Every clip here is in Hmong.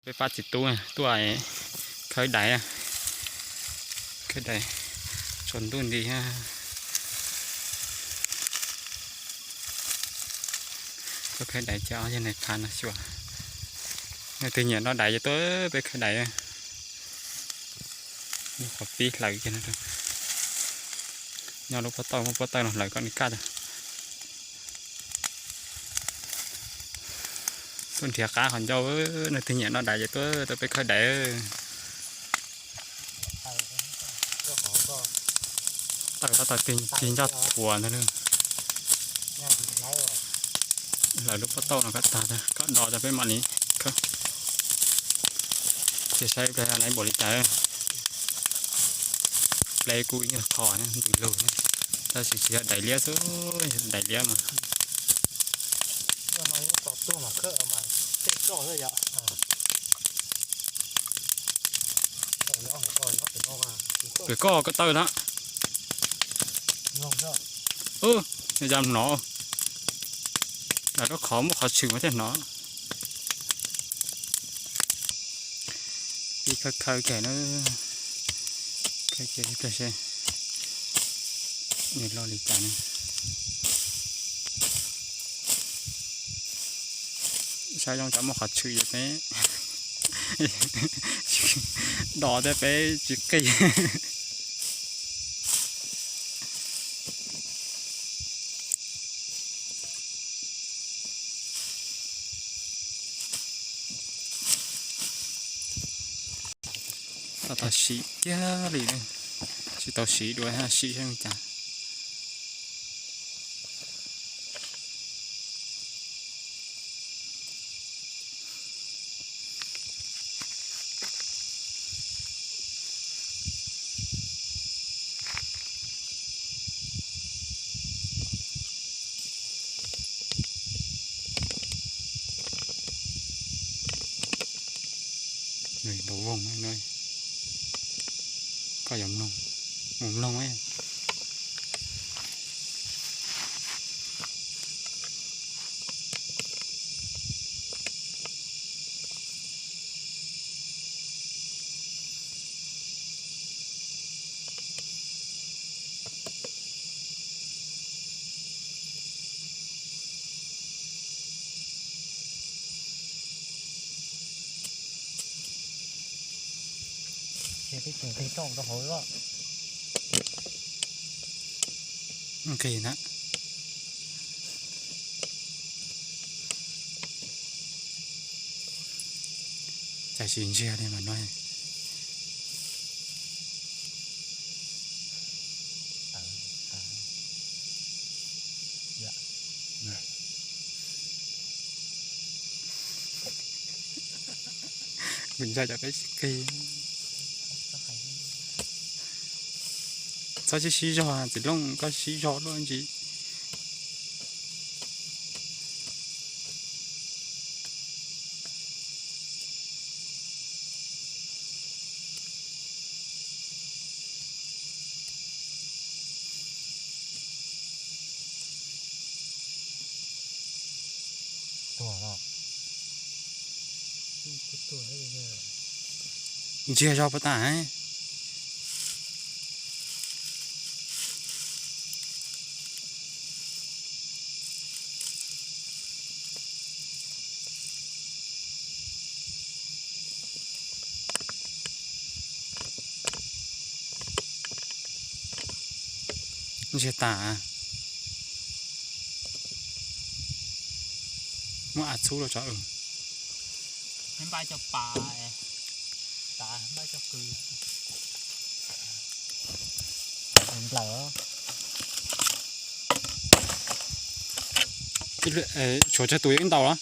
Peb pab txiv tub tuaj khawb dais, khawb dais tsaus ntuj nti. Tuaj khawb dais ces ob yawg nais phas no xyuas, leej twg nyiam noj dais ces tuaj peb khawb dais. Nyob qhov pib hlaws kiag no, nyob lub pob tawj, muab pob tawj no hlaws kom nws kaj. Tuaj nrhiav qab qhov ncauj, leej twg nyiam noj dais ces tuaj, tuaj peb khawb dais. Tawj tab tom tig ncoj thuav ntag. Hlaws lub pob tauj no kom tag, kom do rau peb mam li khawb. Tsis saib ple naiv npaum li cas. Ple kuj ib nyuag qho ntws lug, tab sis tsis yog dais liab xwb, dais liab mas. Pem koj, koj tawj na. Yog hnov, lam rau qhov muaj qhov tshwm mas thiaj hnov. Pib khawb khawb kiag na, khawb kiag ib pliag seb nws loj li cas ne. Saib zoo cov muaj qhov tshwm yom peb do thiab peb tsis qij. Tab tom sim kiag li, tsis tau sim dua, sim saib li cas. Nws ntaus voog no, koj yuav mloog, mus mloog. Ces peb tseem qig rooj rau hauv. Nqis na. Cas tsis ntsiag li mas no. Kuv ntshai cov peb tsis qig. Txhob sib sib zog, txiv looj koj sib zog luaj ntsis. Ntsiag zog puas tas. Ntsiag tas. Muab av txhub rau tso. Npaj cov pas, tas npaj cov qws. Nplawm. Tshuav tsawg tus ib ntaus los?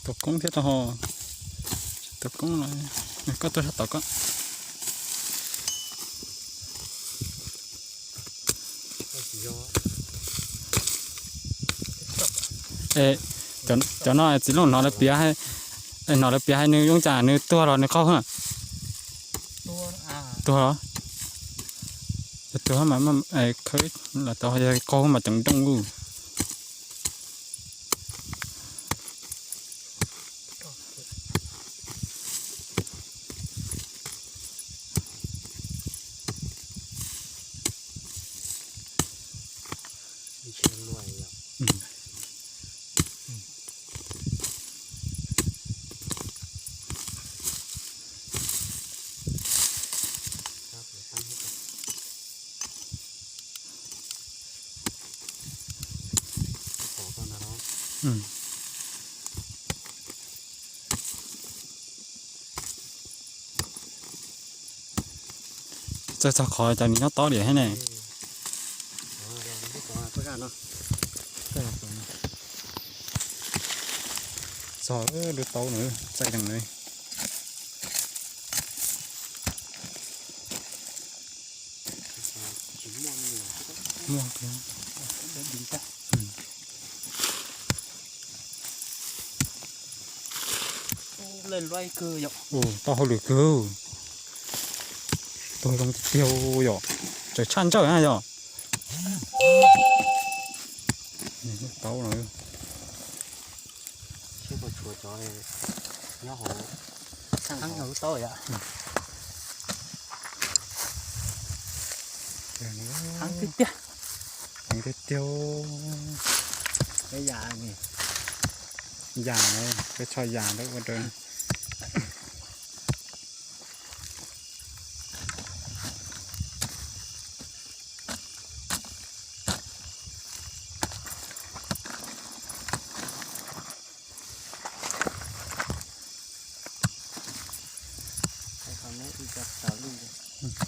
Tus koob thiab tau ho, tus koob no, koj tuaj sab tod koj. Es Cov no txiv looj hnov lawv piav, hnov lawv piav hais nws zoo cas nws tuag los nws qaug na. Tuag los? Tuag mas, khawb los tau, yog qaug mas ceev nrooj ub. Txawg txog qhov cov nws nyob tob diam thiab ne. Txog lub taub no, txaij deeg na. Muaj. Tau hauj lwm kawg. Tau zoo tiag tiag yom. Tseem tshaj ntsawj na yom. Taub no. Seb puas tshuav cov nyob hauv, txhab hauv lub taub yom. Heev tiag tiag. Heev tiag tiag. Peb yam, yam, peb tso yam rau ua rau.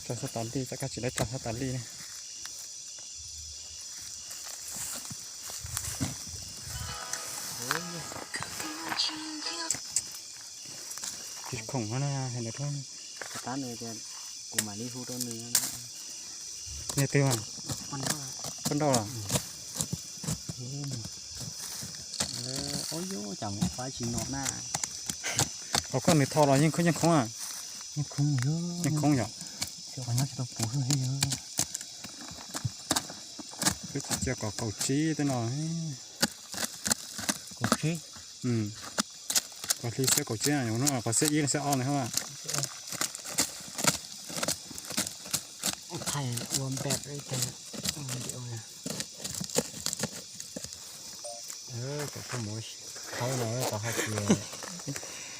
Tso xov tas li, tso koj tsis dab tso xov tas li ne. Tis khoom no na, tab nws tias kuv mam li hu rau nws. Nyias twg mas? Poj nrauj los? Ob, yus cas mus qab tsis no na. Qhov koj nws tho los yeej khoob, yeej khoob a. Yeej khoob yom. Twb tsis cia kom kaum tsib tej no. Kaum tsib. Kaum hli xiab kaum tsib, qhov xiab ib xiab ob no. Thaij ua npem. Kom tuaj mus khawb no kom ho tsis,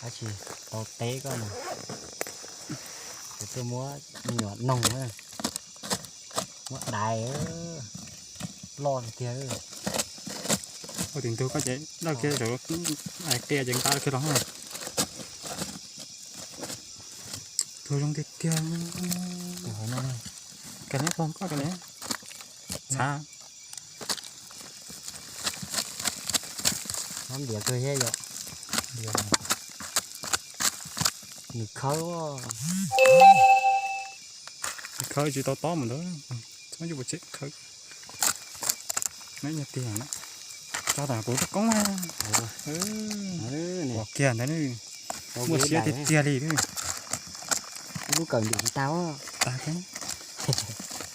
ho tsis tau teb koj no. Kom tuaj muab me nyuam noog na, muab dais loj tiag. Ua tim ntug koj ces dawj kiag, qia ces nqa kiag los. Tuag zoo tiag tiag. Ka neb pog koj ka neb. Txhav. Nab ntiav kawg thiab yom. Nws khawb. Khawb tsis tau tob mus ntawd. Txhob yuav tsev khawb. Neb nyob tiag na. Tso tas kuv rau koob na. Ua kiag ntawd, muaj siab tiag tiag li. Lub kawm ntim tsis tau. Tas thiab.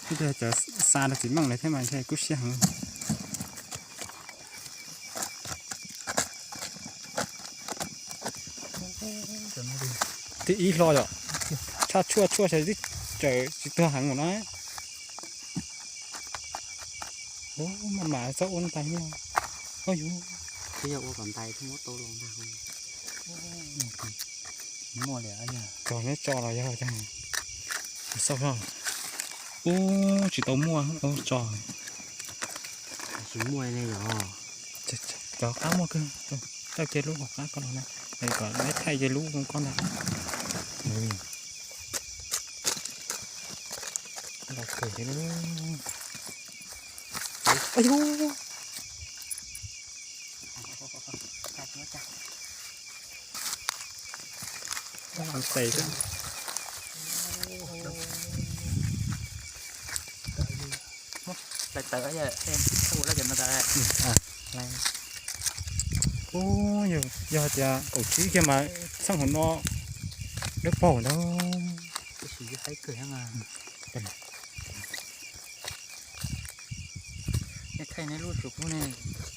Twb tias cov xa rau txiv meej lawm thiab mas ntshe kub siab heev. Tib ib hlo yom. Tshaj tshuaj tshuaj ces twb tseem tsis tuag heev mus no. Ub, maj mam txhob ua ntais no. Ub, yog ua kom ntais thiaj muab tau los ntag. Muaj li, cov neb tso los yog xauj zog. Ub, tsis tau muaj, ub, tso. Tsis muaj li os. Cov qab muaj kawg. Tawj kiag lub hauv qab koj los na, es kom neb thaij kiag lub koj ntag. Los kawg thiab. Tes xwb. Tawm tawm, ua lawm cov no tas. Yog, yog tias kaum tsib kiag mas txheej hauv no dawb paug ntag.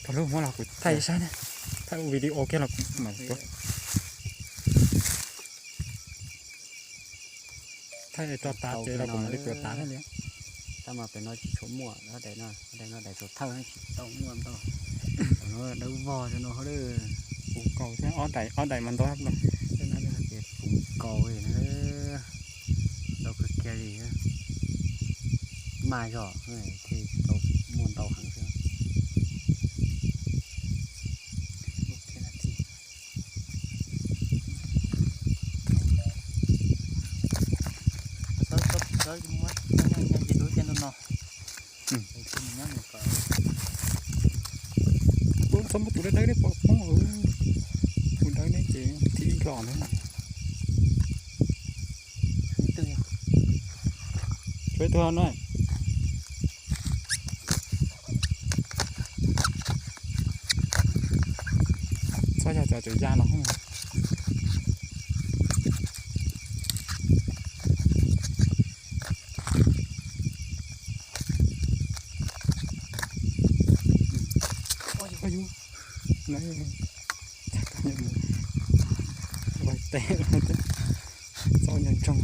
Thaij lub muab los kuv thaij ib sab na, thaij ua video kiag los kuv mam tuav. Thaij tso tas ces los kuv mam li tuav tas thiab li. Tab mas pem no tsis tshua muaj, daim no daim xaus thawj tsis tau muaj ntau. Dawb vog no, pus nkaus thiab, ob daim, ob daim mas ntau. Pus nkaus li na, ntau kawg kiag li. Mas zog thiaj tau muaj ntau heev xwb. Txhob muab tus dawb dawb deb pom poob, tus dawb deb ces thib ib hlo na. Tshuav ib tug no. Txhob yog cov tseem ya no. Txaus ntsoog ntsoog.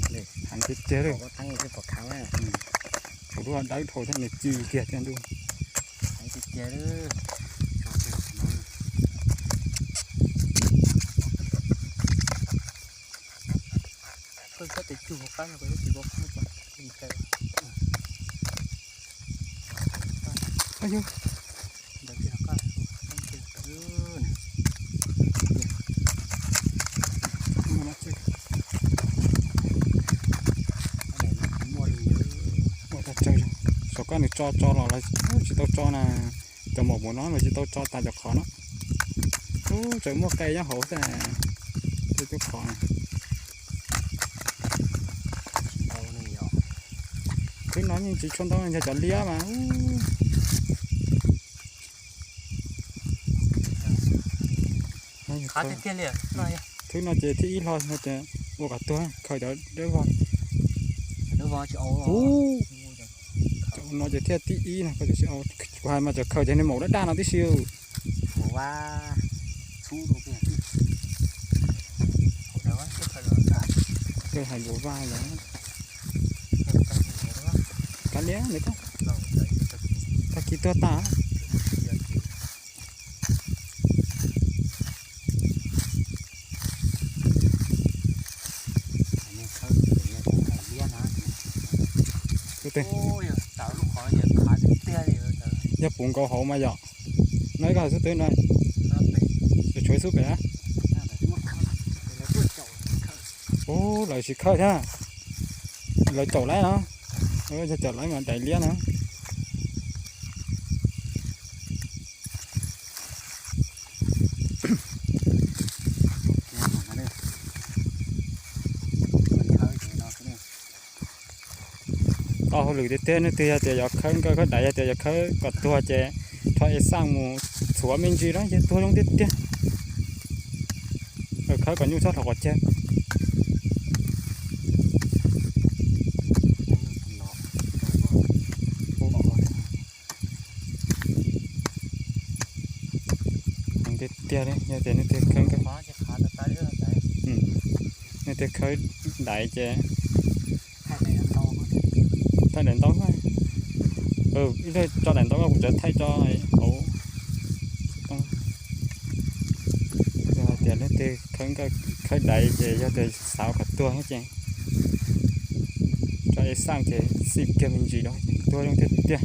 Heev tiag tiag li. Kuv lub dawb dhau thiab nws ci kiag thiab ntuj. Saum koj nws tso tso los lawv tsis tau tso na. Cov maum mus no lawv tsis tau tso tas cov qhov no. Ub, tseem muaj qe nyob hauv xwb. Tej tub qhov no. Khwb no yeej tsis tshua ntau, yog cov liab mas. Khwb no ces thib ib hlo no ces ua kom tuag, khaws cov dawb vog. Ub, no ces thiaj thib ib no, kuv hais mas cov khaws ces nws maum daj daj no tib si. Khaws hais npua vaj los. Kav liam nws, tag kis tuag tas. Yog puv nkaus hauv mas yom. No ib koj hais xub twg no. Tshuav xub pem. Ub, lawv tsis khawb thiab. Lawv caum lawv no. Yog caum lawv mas daim liab no. Tau hauj lwm tiag tiag, nej twg yog tias yuav khawb nkawj khawb daiv, yog tias yuav khawb kom tuag ces rho es xaj mus txhuav me ntsis na, ces tuag zoo tiag tiag. Khawb kom nyuj txhob rho qhov cag. Tiag tiag li, yog tias nej twg khawb nkawj, nej twg khawb daiv ces thaij daim ntaub. Ib leeg tso daim ntaub, kuv tseem thaij tso hauv. Yog tias nej twg khawb nkawj khawb daiv ces yog tias xav kom tuag ces tso es xaj ces xij kiag me ntsis rau ces tuag zoo tiag tiag.